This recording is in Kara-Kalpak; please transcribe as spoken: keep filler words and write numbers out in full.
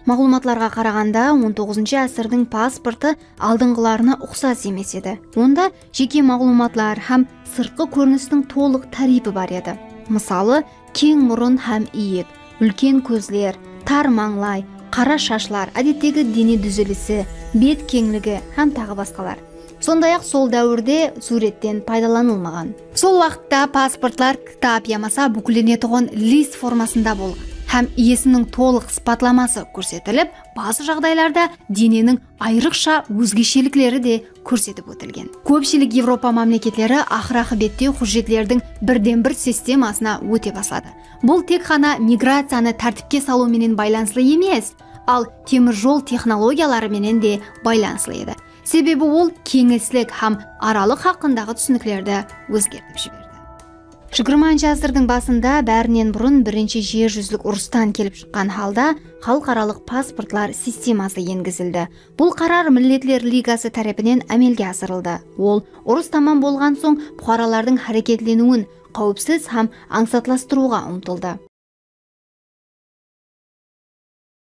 Maǵlıwmatlarǵa qaraǵanda, on toǵızınshı ásirdiń pasportı aldınǵılarına uqsas emes edi. Onda jeke maǵlıwmatlar hám sırtqı kórinisteń tolıq táriypi bar edi. Mısalı, keń murın hám iyek, úlken kózler, tar mańlay, qara shashlar, ádettegi dene dúzilisi, bet keńligi hám taǵı basqalar. Sonday-aq, sol dáwirde súwretten paydalanılmaǵan. Sol waqıtta pasportlar kitap yamasa búklenetuǵın list formasında bolǵan hám iyesiniń tolıq sıpatlaması kórsetilip, bazı jaǵdaylarda deneniń ayrıqsha ózgeshelikleri de kórsetip ótilgen. Kópshilik Evropa mámleketleri aqır-aqıbette hújjetlerdiń birden-bir sistemasına óte basladı. Bul tek ǵana migraciyanı tártipke salıw menen baylanıslı emes, al temir jol texnologiyaları menen de baylanıslı edi. Sebebi ol keńeslik hám aralıq haqqındaǵı túsiniklerdi ózgertip jiberdi. Jigirmanshı ásirdiń basında bárinen burın Birinshi jer júzilik urıstan kelip shıqqan halda xalıqaralıq pasportlar sisteması engizildi. Bul qarar Milletler Ligası tárepinen ámelge asırıldı. Ol urıs tamam bolǵan soń puqaralardıń háreketleniwin qáwipsiz hám ańsatlastırıwǵa umtıldı.